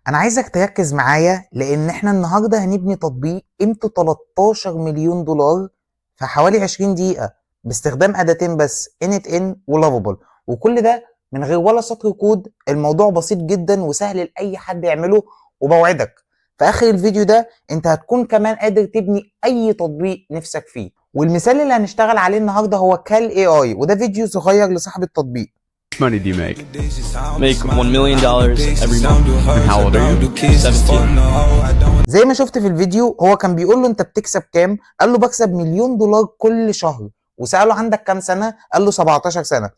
انا عايزك تركز معايا لان احنا النهارده هنبني تطبيق قيمته 13 مليون دولار في حوالي 20 دقيقة باستخدام اداتين بس، n8n و Lovable، وكل ده من غير ولا سطر كود. الموضوع بسيط جدا وسهل لاي حد يعمله، وبوعدك في اخر الفيديو ده انت هتكون كمان قادر تبني اي تطبيق نفسك فيه. والمثال اللي هنشتغل عليه النهارده هو Cal AI، وده فيديو صغير لصاحب التطبيق. Much money do you make? Make $1 million every month. And how old are you? 17. زي ما شفت في الفيديو، هو كان بيقول له: انت بتكسب كام؟ قال له: بكسب مليون دولار كل شهر. وسأله: عندك كام سنة؟ قال له: 17 سنة.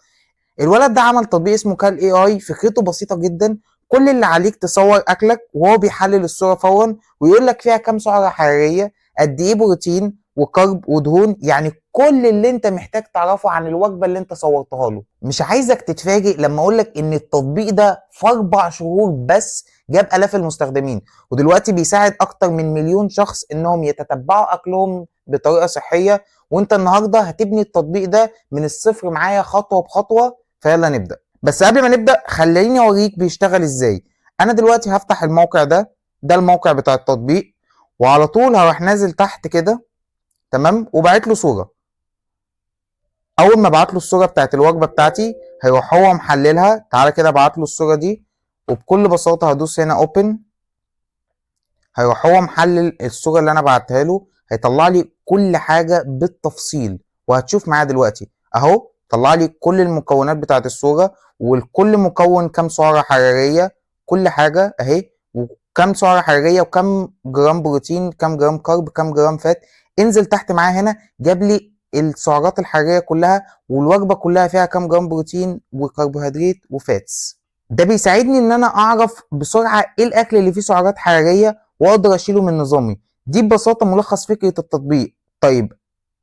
الولد ده عمل تطبيق اسمه Cal AI. فكرته بسيطة جدا، كل اللي عليك تصور اكلك وهو بيحلل الصورة فورا ويقول لك فيها كام سعرة حرارية، قد ايه بروتين و carb ودهون، يعني كل اللي انت محتاج تعرفه عن الوجبة اللي انت صورتها له. مش عايزك تتفاجئ لما اقول لك ان التطبيق ده في 4 شهور بس جاب الاف المستخدمين، ودلوقتي بيساعد اكتر من مليون شخص انهم يتتبعوا اكلهم بطريقة صحية. وانت النهارده هتبني التطبيق ده من الصفر معايا خطوة بخطوة. فيلا نبدأ، بس قبل ما نبدأ خليني اوريك بيشتغل ازاي. انا دلوقتي هفتح الموقع ده، ده الموقع بتاع التطبيق، وعلى طول هروح نازل تحت كده، تمام، وبعت له صورة. اول ما ابعت له الصورة بتاعت الوجبة بتاعتي هيروح هو محللها. تعالى كده ابعت له الصورة دي، وبكل بساطة هدوس هنا open. هيروح هو محلل الصورة اللي انا بعتها له، هيطلع لي كل حاجة بالتفصيل، وهتشوف معايا دلوقتي اهو. طلع لي كل المكونات بتاعت الصورة، ولكل مكون كام سعرة حرارية، كل حاجة اهي، وكم سعرة حرارية وكم جرام بروتين، كم جرام carb، كم جرام fat. انزل تحت معايا هنا، جاب لي السعرات الحرارية كلها، والوجبة كلها فيها كم جرام بروتين وكربوهيدرات و fats. ده بيساعدني ان انا اعرف بسرعة ايه الاكل اللي فيه سعرات حرارية واقدر اشيله من نظامي. دي ببساطة ملخص فكرة التطبيق. طيب،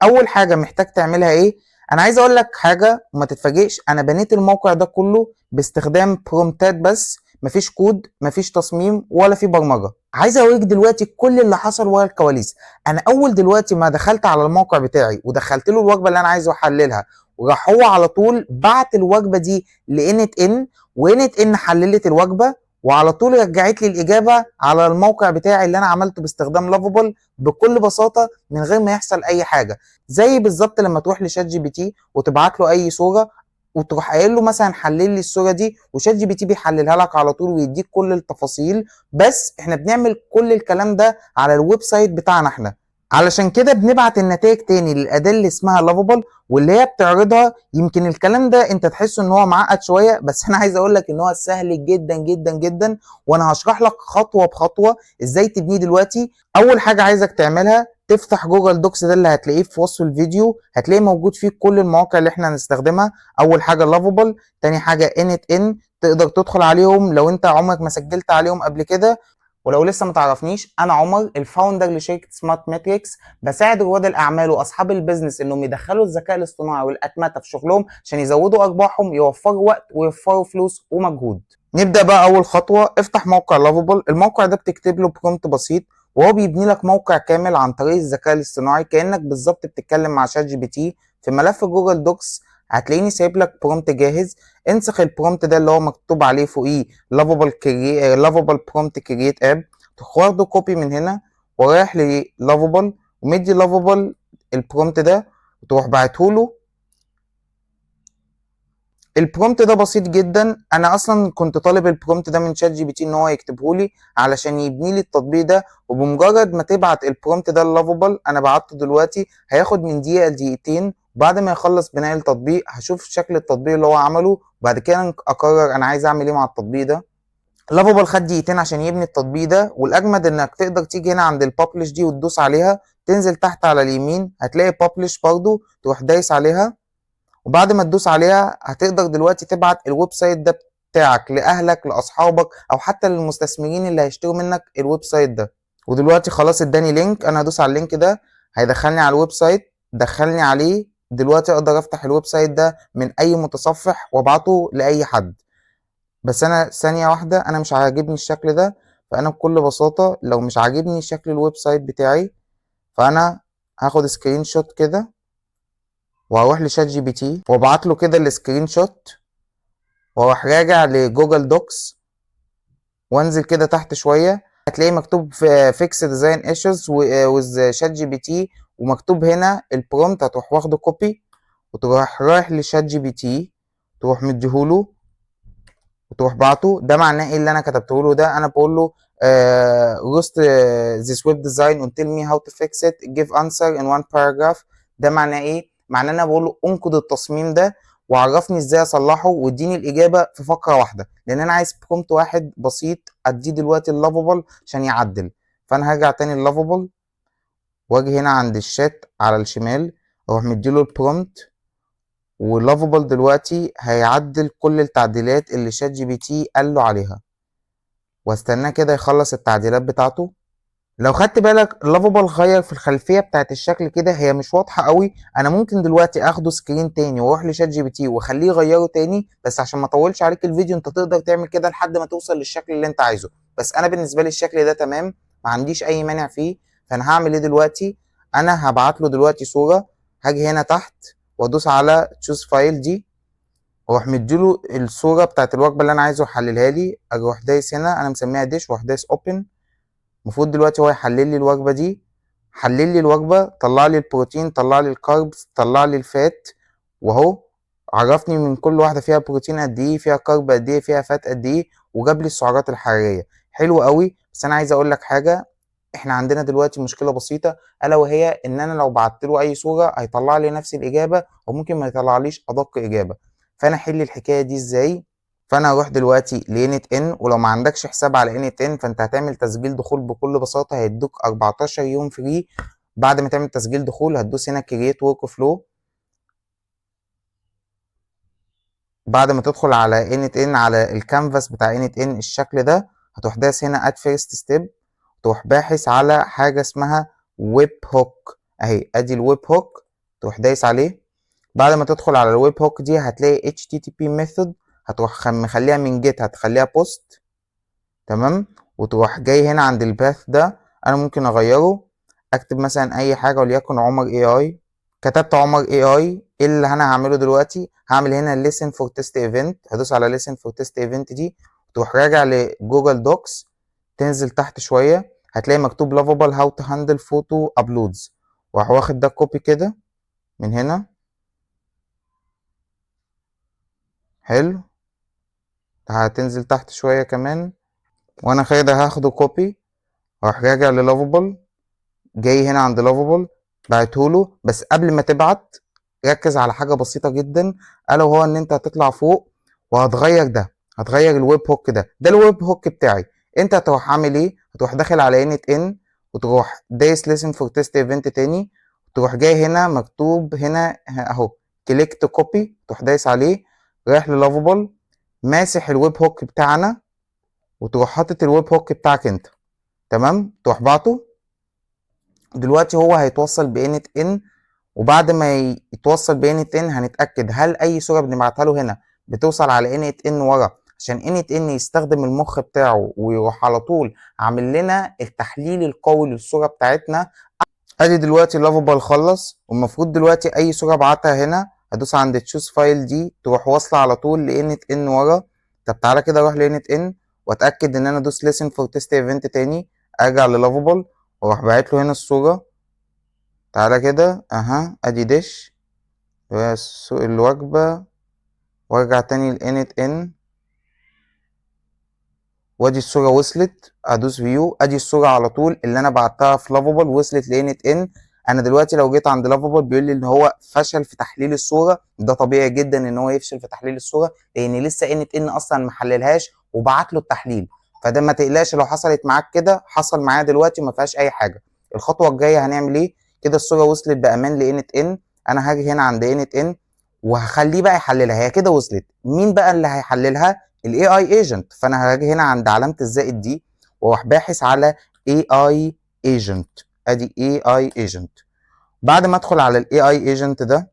اول حاجة محتاج تعملها ايه؟ انا عايز اقول لك حاجة وما تتفاجئش، انا بنيت الموقع ده كله باستخدام prompt ات بس، مفيش كود، مفيش تصميم، ولا في برمجه. عايز اوريك دلوقتي كل اللي حصل ورا الكواليس. انا اول دلوقتي ما دخلت على الموقع بتاعي ودخلت له الوجبة اللي انا عايزه احللها، وراح هو على طول بعت الوجبة دي ل n8n، و n8n حللت الوجبة وعلى طول رجعت لي الاجابة على الموقع بتاعي اللي انا عملته باستخدام Lovable، بكل بساطة من غير ما يحصل اي حاجه. زي بالظبط لما تروح ل ChatGPT وتبعت له اي صوره وتروح قايل له مثلا: حلل لي الصورة دي، و ChatGPT بيحللها لك على طول ويديك كل التفاصيل. بس احنا بنعمل كل الكلام ده على ال website بتاعنا احنا، علشان كده بنبعت النتائج تاني للاداه اللي اسمها Lovable واللي هي بتعرضها. يمكن الكلام ده انت تحسه ان هو معقد شويه، بس انا عايز اقول لك ان هو سهل جدا جدا جدا، وانا هشرح لك خطوة بخطوة ازاي تبنيه دلوقتي. اول حاجة عايزك تعملها تفتح Google Docs ده اللي هتلاقيه في وصف الفيديو، هتلاقيه موجود فيه كل المواقع اللي احنا هنستخدمها. اول حاجة Lovable، تاني حاجة n8n. تقدر تدخل عليهم لو انت عمرك ما سجلت عليهم قبل كده. ولو لسه ما تعرفنيش، انا عمر، ال founder لشركة Smart Metrics، بساعد رواد الاعمال واصحاب ال business انهم يدخلوا الذكاء الاصطناعي والاتمته في شغلهم عشان يزودوا ارباحهم، يوفروا وقت، ويوفروا فلوس ومجهود. نبدا بقى. اول خطوه، افتح موقع Lovable. الموقع ده بتكتب له prompt بسيط وهو بيبني لك موقع كامل عن طريق الذكاء الاصطناعي، كانك بالظبط بتتكلم مع ChatGPT. في ملف Google Docs هتلاقيني سايب لك prompt جاهز. انسخ ال prompt ده اللي هو مكتوب عليه فوقيه Lovable prompt create app، تاخده copy من هنا ورايح ل Lovable ومدي Lovable ال prompt ده وتروح بعته له. ال prompt ده بسيط جدا، انا اصلا كنت طالب ال prompt ده من ChatGPT ان هو يكتبه لي علشان يبني لي التطبيق ده. وبمجرد ما تبعت ال prompt ده ل Lovable، انا بعته دلوقتي، هياخد من دقيقة لدقيقتين. بعد ما يخلص بناء التطبيق هشوف شكل التطبيق اللي هو عمله، وبعد كده اقرر انا عايز اعمل ايه مع التطبيق ده. Lovable خد دقيقتين عشان يبني التطبيق ده. والاجمد انك تقدر تيجي هنا عند ال publish دي وتدوس عليها، تنزل تحت على اليمين هتلاقي publish برضو، تروح دايس عليها. وبعد ما تدوس عليها هتقدر دلوقتي تبعت ال website ده بتاعك لاهلك، لاصحابك، او حتى للمستثمرين اللي هيشتروا منك ال website ده. ودلوقتي خلاص اداني link، انا هدوس على ال link ده هيدخلني على ال website. دخلني عليه، دلوقتي اقدر افتح ال website ده من اي متصفح وابعته لاي حد. بس انا ثانية واحدة، انا مش عاجبني الشكل ده، فانا بكل بساطة لو مش عاجبني شكل ال website بتاعي فانا هاخد screenshot كده وهروح ل ChatGPT وابعت له كده ال screenshot، واروح راجع ل Google Docs ومدي له ال screenshot. وانزل كده تحت شويه، هتلاقي مكتوب في fix design issues with ChatGPT، ومكتوب هنا ال prompt. هتروح واخده copy وتروح رايح ل ChatGPT، تروح مديهوله وتروح بعته. ده معناه ايه اللي انا كتبته له ده؟ انا بقول له roast this web design and tell me how to fix it، give answer in one paragraph. ده معناه ايه؟ معناه ان انا بقول له انقد التصميم ده وعرفني ازاي اصلحه واديني الاجابة في فقره واحده، لان انا عايز prompt واحد بسيط اديه دلوقتي ال Lovable عشان يعدل. فانا هرجع تاني ال Lovable واجي هنا عند الشات على الشمال، اروح مديله ال prompt، و Lovable دلوقتي هيعدل كل التعديلات اللي ChatGPT قال له عليها، واستناه كده يخلص التعديلات بتاعته. لو خدت بالك، Lovable غير في الخلفية بتاعت الشكل كده، هي مش واضحة قوي. انا ممكن دلوقتي اخده screen تاني واروح ل ChatGPT واخليه يغيره تاني، بس عشان ما اطولش عليك الفيديو، انت تقدر تعمل كده لحد ما توصل للشكل اللي انت عايزه. بس انا بالنسبة لي الشكل ده تمام، ما عنديش اي مانع فيه. فانا هعمل ايه دلوقتي؟ انا هبعت له دلوقتي صوره. هاجي هنا تحت وادوس على choose file دي، واروح مديله الصورة بتاعت الوجبة اللي انا عايزه يحللها لي. اروح دايس هنا، انا مسميها dish، واروح دايس open. المفروض دلوقتي هو يحلل لي الوجبة دي. حلل لي الوجبه، طلع لي البروتين، طلع لي ال carbs، طلع لي ال fat، واهو عرفني من كل واحدة فيها بروتين قد ايه، فيها carb قد ايه، فيها fat قد ايه، وجاب لي السعرات الحراريه. حلو قوي. بس انا عايز اقول لك حاجه، احنا عندنا دلوقتي مشكلة بسيطه، الا وهي ان انا لو بعت له اي صوره هيطلع لي نفس الاجابه، وممكن ما يطلعليش ادق اجابه. فانا احل الحكاية دي ازاي؟ فانا هروح دلوقتي ل n8n، ولو ما عندكش حساب على n8n فانت هتعمل تسجيل دخول بكل بساطه، هيدوك 14 يوم free. بعد ما تعمل تسجيل دخول هتدوس هنا create workflow. بعد ما تدخل على n8n على الكانفاس بتاع n8n الشكل ده، هتروح داس هنا add first step، تروح باحث على حاجة اسمها webhook، اهي ادي ال webhook، تروح دايس عليه. بعد ما تدخل على ال webhook دي هتلاقي HTTP method، هتروح مخليها من GET هتخليها POST، تمام. وتروح جاي هنا عند ال path ده، انا ممكن اغيره، اكتب مثلا اي حاجة وليكن عمر AI. كتبت عمر AI. ايه اللي انا هعمله دلوقتي؟ هعمل هنا listen for test event، هدوس على listen for test event دي، تروح راجع ل Google Docs، تنزل تحت شوية هتلاقي مكتوب Lovable how to handle photo uploads، واروح واخد ده copy كده من هنا. حلو، هتنزل تحت شوية كمان، وانا كده هاخده copy، واروح راجع ل Lovable، جاي هنا عند Lovable بعتهوله. بس قبل ما تبعت ركز على حاجة بسيطة جدا، الا وهو ان انت هتطلع فوق وهتغير ده، هتغير ال webhook ده، ده ال webhook بتاعي. انت هتروح عامل ايه؟ هتروح داخل على n8n وتروح دايس listen for test event تاني، تروح جاي هنا مكتوب هنا اهو click to copy، تروح دايس عليه، رايح ل Lovable، ماسح ال webhook بتاعنا، وتروح حاطط ال webhook بتاعك انت، تمام. تروح بعته. دلوقتي هو هيتوصل ب n8n، وبعد ما يتوصل ب n8n هنتاكد هل اي صوره بنبعتها له هنا بتوصل على n8n ورا، عشان n8n يستخدم المخ بتاعه ويروح على طول عامل لنا التحليل القوي للصورة بتاعتنا. ادي دلوقتي Lovable خلص، والمفروض دلوقتي اي صوره ابعتها هنا هدوس عند choose file دي تروح واصله على طول ل n8n ورا. طب تعالى كده اروح ل n8n واتاكد ان انا ادوس listen for test event تاني، ارجع ل Lovable واروح باعت له هنا الصورة. تعالى كده اها، ادي dish الوجبة، وارجع تاني ل n8n، وادي الصورة وصلت، ادوس view، ادي الصورة على طول اللي انا بعتها في Lovable وصلت ل n8n. انا دلوقتي لو جيت عند Lovable بيقول لي ان هو فشل في تحليل الصورة. ده طبيعي جدا ان هو يفشل في تحليل الصورة، لان لسه n8n اصلا ما حللهاش وبعت له التحليل. فده ما تقلقش لو حصلت معاك كده، حصل معايا دلوقتي وما فيهاش اي حاجة. الخطوة الجاية هنعمل ايه؟ كده الصورة وصلت بامان ل n8n. انا هاجي هنا عند n8n وهخليه بقى يحللها. هي كده وصلت، مين بقى اللي هيحللها؟ ال AI agent. فانا هاجي هنا عند علامة الزائد دي واروح باحث على AI agent، ادي AI agent. بعد ما ادخل على ال AI agent ده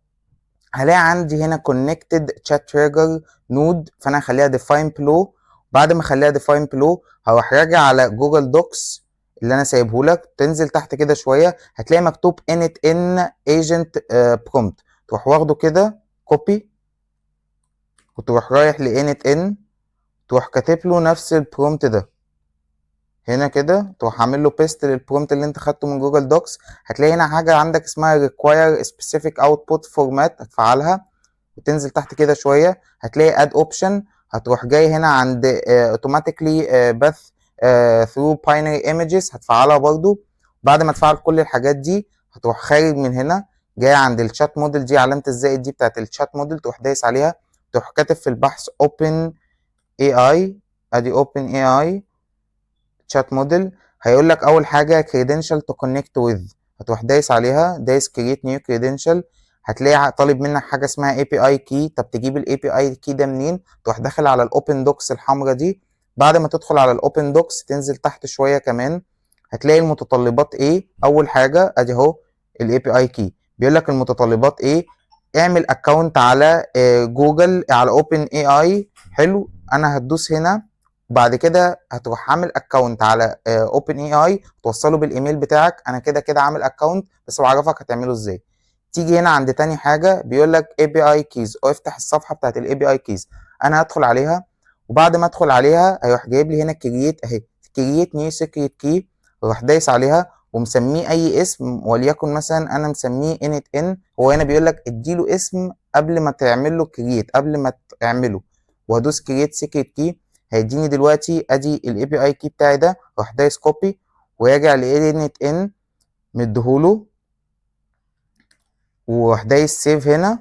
هلاقي عندي هنا connected chat trigger node، فانا هخليها define below. بعد ما اخليها define below هروح راجع على Google Docs اللي انا سايبه لك، تنزل تحت كده شوية هتلاقي مكتوب n8n agent prompt، تروح واخده كده copy وتروح رايح ل n8n، تروح كاتب له نفس ال prompt ده. هنا كده، تروح عامل له paste لل prompt اللي انت خدته من Google Docs. هتلاقي هنا حاجة عندك اسمها require specific output format، هتفعلها وتنزل تحت كده شويه، هتلاقي add option. هتروح جاي هنا عند automatically path through binary images، هتفعلها برضو. بعد ما تفعل كل الحاجات دي، هتروح خارج من هنا، جاي عند ال chat model دي، علامة الزائد دي بتاعت ال chat model، تروح دايس عليها، تروح كاتب في البحث open AI. ادي open AI chat model. هيقول لك اول حاجة credential to connect with، هتروح دايس عليها، دايس create new credential. هتلاقي طالب منك حاجة اسمها API key. طب تجيب ال API key ده منين؟ تروح داخل على ال open docs الحمراء دي. بعد ما تدخل على ال open docs، تنزل تحت شوية كمان، هتلاقي المتطلبات ايه. اول حاجة ادي اهو ال API key. بيقول لك المتطلبات ايه؟ اعمل account على جوجل، على OpenAI. حلو، انا هتدوس هنا، وبعد كده هتروح عامل account على OpenAI، توصله بالايميل بتاعك. انا كده كده عامل account، بس بعرفك هتعمله ازاي. تيجي هنا عند تاني حاجه، بيقول لك API keys، او افتح الصفحة بتاعت ال API keys. انا هدخل عليها، وبعد ما ادخل عليها هيروح جايب لي هنا create، اهي create new secret key. اروح دايس عليها ومسميه اي اسم، وليكن مثلا انا مسميه n8n. هو هنا بيقول لك اديله اسم قبل ما تعمل له create، قبل ما تعمله. وهدوس create secret key. هيديني دلوقتي ادي ال API key بتاعي ده. راح دايس copy وراجع ل n8n مديهوله، وراح دايس save. هنا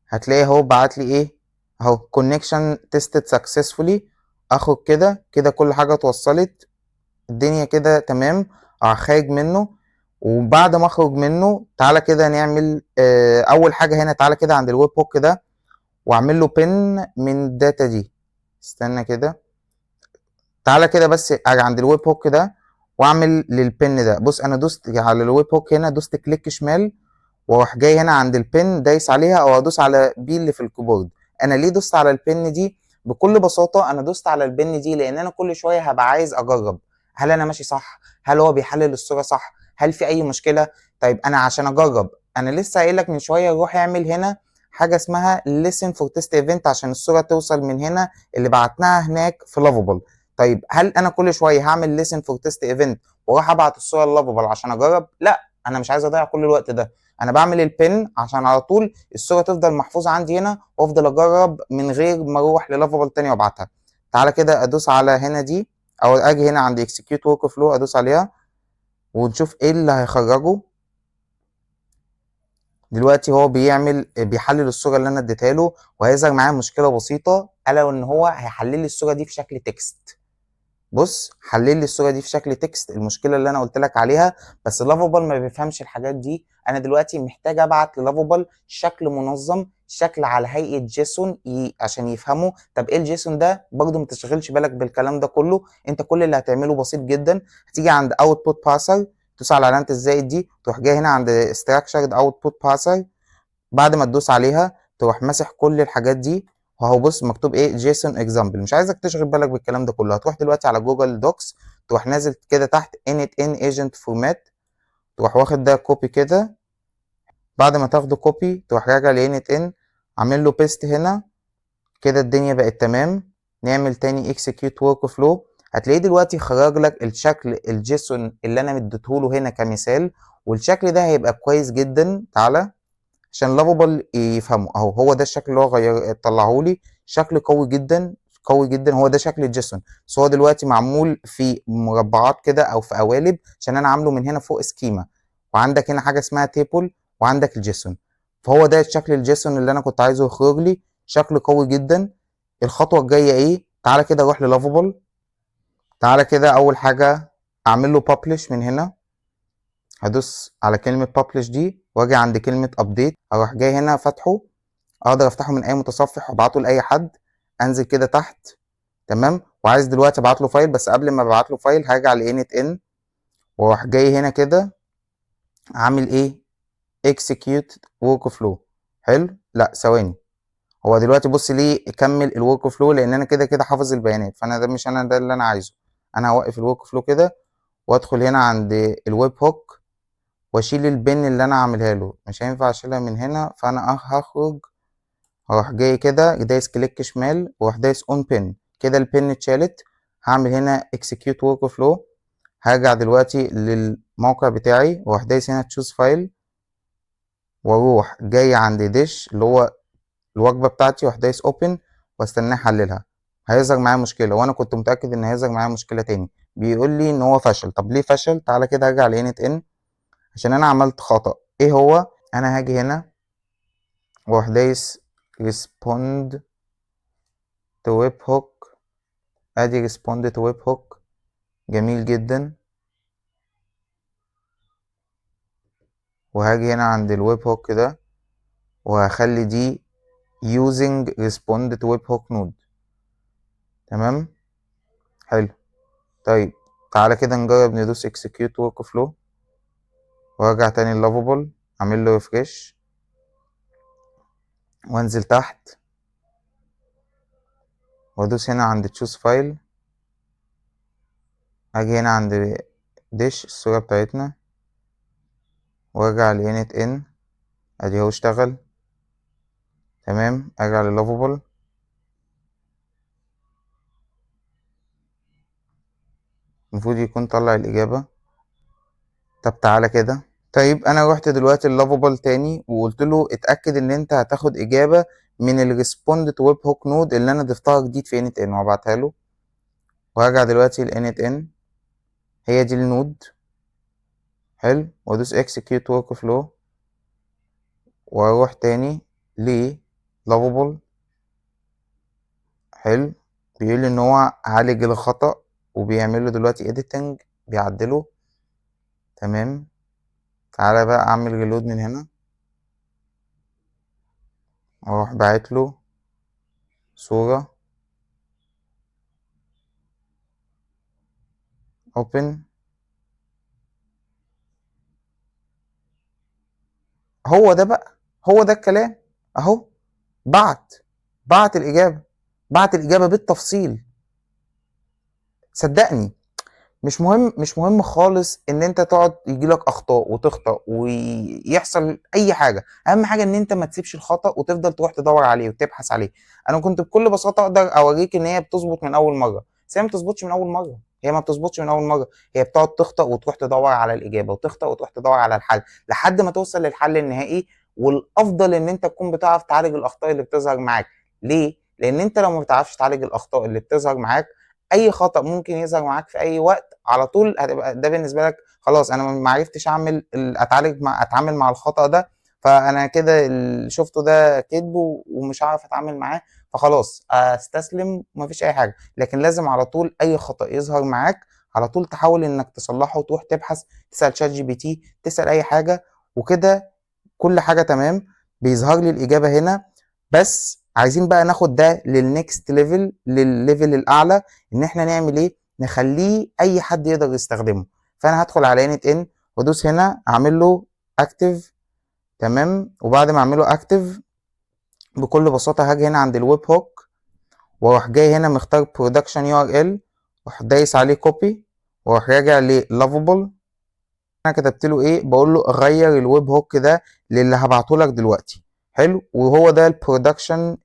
هتلاقي اهو بعت لي ايه؟ اهو connection tested successfully. اخد كده كده، كل حاجة اتوصلت، الدنيا كده تمام. اروح خارج منه، وبعد ما اخرج منه تعالى كده نعمل اول حاجة هنا. تعالى كده عند ال webhook ده واعمل له pin من ال data دي. استنى كده، تعالى كده بس اجي عند ال webhook ده واعمل لل pin ده. بص، انا دوست على ال webhook هنا، دوست click شمال، واروح جاي هنا عند ال pin دايس عليها، او ادوس على P اللي في ال keyboard. انا ليه دوست على ال pin دي؟ بكل بساطة انا دوست على ال pin دي لان انا كل شوية هبقى عايز اجرب هل انا ماشي صح، هل هو بيحلل الصورة صح، هل في اي مشكله. طيب، انا عشان اجرب، انا لسه قايل لك من شوية روح اعمل هنا حاجة اسمها listen for test event عشان الصورة توصل من هنا اللي بعتناها هناك في Lovable. طيب، هل انا كل شوية هعمل listen for test event واروح ابعت الصورة ل Lovable عشان اجرب؟ لا، انا مش عايز اضيع كل الوقت ده. انا بعمل ال pin عشان على طول الصورة تفضل محفوظة عندي هنا وافضل اجرب من غير ما اروح ل Lovable تاني وابعتها. تعالى كده ادوس على هنا دي، او اجي هنا عند execute workflow، ادوس عليها ونشوف ايه اللي هيخرجه. دلوقتي هو بيحلل الصورة اللي انا اديتها له، وهيظهر معايا مشكلة بسيطه، الا ان هو هيحلل لي الصورة دي في شكل text. بص، حلل لي الصورة دي في شكل text، المشكلة اللي انا قلت لك عليها. بس Lovable ما بيفهمش الحاجات دي. انا دلوقتي محتاج ابعت ل Lovable شكل منظم، شكل على هيئة JSON عشان يفهمه. طب ايه ال JSON ده؟ برضه ما تشغلش بالك بالكلام ده كله. انت كل اللي هتعمله بسيط جدا، هتيجي عند output parser، تدوس على علامة الزائد دي، تروح جاي هنا عند structured output parser. بعد ما تدوس عليها تروح ماسح كل الحاجات دي، وهو بص مكتوب ايه؟ JSON example. مش عايزك تشغل بالك بالكلام ده كله. هتروح دلوقتي على Google Docs، تروح نازل كده تحت n8n agent format، تروح واخد ده copy كده. بعد ما تاخده copy، تروح راجع ل n8n، عامل له paste هنا. كده الدنيا بقت تمام. نعمل تاني execute workflow. هتلاقيه دلوقتي خرج لك الشكل ال JSON اللي انا مديته له هنا كمثال، والشكل ده هيبقى كويس جدا. تعالى عشان Lovable يفهمه. اهو، هو ده الشكل اللي هو غير طلعه لي، شكل قوي جدا، قوي جدا. هو ده شكل ال JSON، بس هو دلوقتي معمول في مربعات كده او في قوالب عشان انا عامله من هنا فوق schema، وعندك هنا حاجة اسمها table، وعندك ال JSON. فهو ده الشكل ال JSON اللي انا كنت عايزه يخرج لي، شكل قوي جدا. الخطوة الجاية ايه؟ تعالى كده اروح ل Lovable. تعالى كده اول حاجة اعمل له publish من هنا. هدوس على كلمة publish دي واجي عند كلمة update، اروح جاي هنا فاتحه. اقدر افتحه من اي متصفح وابعته لاي حد. انزل كده تحت، تمام، وعايز دلوقتي ابعت له file. بس قبل ما ابعت له file هرجع ل n8n واروح جاي هنا كده عامل ايه؟ execute workflow. حلو. لا، ثواني، هو دلوقتي بص ليه كمل ال workflow؟ لان انا كده كده حافظ البيانات، فانا ده مش انا ده اللي انا عايزه. انا هوقف ال workflow كده وادخل هنا عند ال webhook واشيل ال pin اللي انا عاملها له. مش هينفع اشيلها من هنا، فانا هخرج، هروح جاي كده دايس click شمال واروح دايس unpin. كده ال pin اتشالت. هعمل هنا execute workflow. هرجع دلوقتي للموقع بتاعي واروح دايس هنا choose file، واروح جاي عند dish اللي هو الوجبة بتاعتي، واروح دايس open واستناه يحللها. هيظهر معايا مشكلة، وانا كنت متاكد ان هيظهر معايا مشكلة تاني. بيقول لي ان هو فشل. طب ليه فشل؟ تعالى كده ارجع ل n8n عشان انا عملت خطا. ايه هو؟ انا هاجي هنا واروح دايس respond to webhook، ادي respond to webhook، جميل جدا. وهاجي هنا عند ال webhook ده وهخلي دي using respond to webhook node. تمام، حلو. طيب تعالى كده نجرب ندوس execute workflow، وارجع تاني ل Lovable، اعمل له refresh وانزل تحت وادوس هنا عند choose file، اجي هنا عند dish الصورة بتاعتنا وارجع ل n8n، ادي هو اشتغل. تمام، ارجع لل Lovable، المفروض يكون طلع الإجابة. طب تعالى كده. طيب أنا رحت دلوقتي ال Lovable تاني وقلت له اتأكد إن أنت هتاخد إجابة من ال respond to webhook node اللي أنا ضفتها جديد في n8n، وهبعتها له. وهرجع دلوقتي ل n8n، هي دي ال node. حلو، وادوس execute workflow واروح تاني ل Lovable. حلو، بيقول لي ان هو عالج الخطأ وبيعمل له دلوقتي editing، بيعدله. تمام، تعالى بقى اعمل reload من هنا واروح باعت له صورة open. هو ده بقى، هو ده الكلام اهو. بعت الإجابة، بعت الإجابة بالتفصيل. صدقني مش مهم خالص ان انت تقعد يجيلك اخطاء وتخطأ ويحصل اي حاجة. اهم حاجة ان انت ما تسيبش الخطأ وتفضل تروح تدور عليه وتبحث عليه. انا كنت بكل بساطة اقدر اوريك ان هي بتظبط من اول مرة، بس هي ما بتظبطش من اول مرة. هي ما بتظبطش من اول مرة، هي بتقعد تخطأ وتروح تدور على الاجابة، وتخطأ وتروح تدور على الحل لحد ما توصل للحل النهائي. والافضل ان انت تكون بتعرف تعالج الاخطاء اللي بتظهر معاك. ليه؟ لان انت لو ما بتعرفش تعالج الاخطاء اللي بتظهر معاك، اي خطأ ممكن يظهر معاك في اي وقت على طول هتبقى ده بالنسبة لك خلاص، انا ما عرفتش اعمل اتعالج مع اتعامل مع الخطأ ده، فانا كده اللي شفته ده كذب ومش هعرف اتعامل معاه، فخلاص استسلم ومفيش اي حاجة. لكن لازم على طول اي خطأ يظهر معاك على طول تحاول انك تصلحه وتروح تبحث، تسأل ChatGPT، تسأل اي حاجة وكده. كل حاجة تمام، بيظهر لي الإجابة هنا. بس عايزين بقى ناخد ده لل next level، للل level الأعلى، إن إحنا نعمل إيه؟ نخليه أي حد يقدر يستخدمه. فأنا هدخل على n8n وأدوس هنا أعمل له active. تمام، وبعد ما أعمله active بكل بساطة هاجي هنا عند ال webhook وأروح جاي هنا مختار production URL، وأروح دايس عليه copy، وأروح راجع ل Lovable. انا كتبت له ايه؟ بقول له غير ال webhook ده للي هبعته لك دلوقتي. حلو، وهو ده ال production،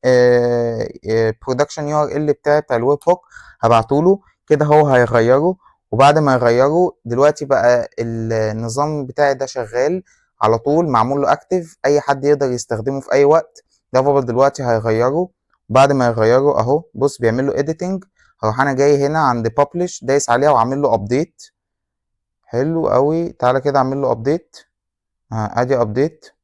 production URL بتاعي بتاع ال webhook، هبعته له كده هو هيغيره. وبعد ما يغيره دلوقتي بقى النظام بتاعي ده شغال على طول، معمول له active، اي حد يقدر يستخدمه في اي وقت. Lovable دلوقتي هيغيره، بعد ما يغيره اهو بص بيعمل له editing. هروح انا جاي هنا عند publish دايس عليها وعامل له update. حلو قوي، تعالى كده اعمل له update. ادي update.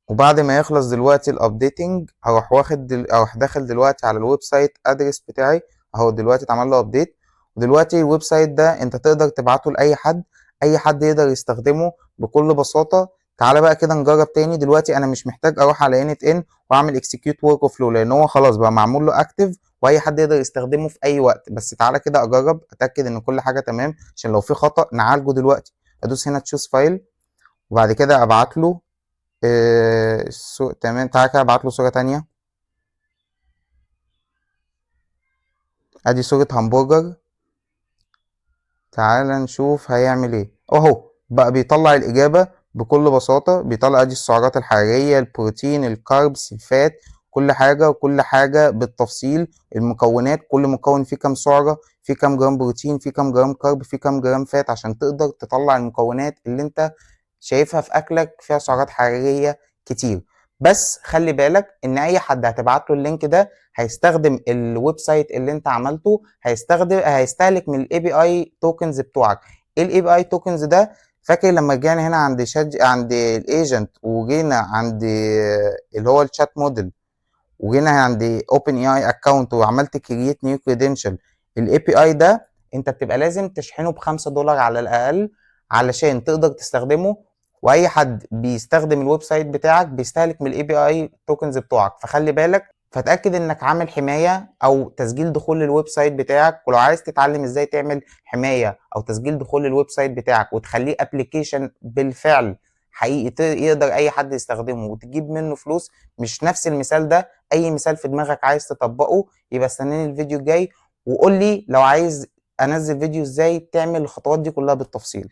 وبعد ما يخلص دلوقتي ال updating هروح واخد اروح داخل دلوقتي على ال website address بتاعي اهو، دلوقتي اتعمل له update. ودلوقتي ال website ده انت تقدر تبعته لاي حد، اي حد يقدر يستخدمه بكل بساطة. تعالى بقى كده نجرب تاني. دلوقتي انا مش محتاج اروح على n8n واعمل execute workflow، لان هو خلاص بقى معمول له active واي حد يقدر يستخدمه في اي وقت. بس تعالى كده اجرب اتاكد ان كل حاجة تمام، عشان لو في خطا نعالجه دلوقتي. ادوس هنا choose file، وبعد كده ابعت له، تمام. تعالى كده ابعت له صوره تانية. ادي صوره همبرجر. تعالى نشوف هيعمل ايه. اهو بقى بيطلع الاجابة بكل بساطة، بيطلع ادي السعرات الحرارية، البروتين، ال carbs، ال fat، كل حاجة، وكل حاجة بالتفصيل، المكونات، كل مكون فيه كام سعرة، فيه كام جرام بروتين، فيه كام جرام carb، فيه كام جرام fat، عشان تقدر تطلع المكونات اللي انت شايفها في اكلك فيها سعرات حرارية كتير. بس خلي بالك ان اي حد هتبعت له ال link ده هيستخدم ال website اللي انت عملته، هيستهلك من ال API tokens بتوعك. ايه ال API tokens ده؟ فاكر لما رجعنا هنا عند شات، عند ال agent، وجينا عند اللي هو ال chat model، وجينا عند OpenAI account وعملت create new credential؟ ال API ده انت بتبقى لازم تشحنه ب5 دولار على الاقل علشان تقدر تستخدمه، واي حد بيستخدم ال website بتاعك بيستهلك من ال API tokens بتوعك. فخلي بالك، فتاكد انك عامل حماية او تسجيل دخول لل website بتاعك. ولو عايز تتعلم ازاي تعمل حماية او تسجيل دخول لل website بتاعك وتخليه application بالفعل حقيقي يقدر اي حد يستخدمه وتجيب منه فلوس، مش نفس المثال ده، اي مثال في دماغك عايز تطبقه، يبقى استناني الفيديو الجاي وقول لي لو عايز انزل فيديو ازاي تعمل الخطوات دي كلها بالتفصيل.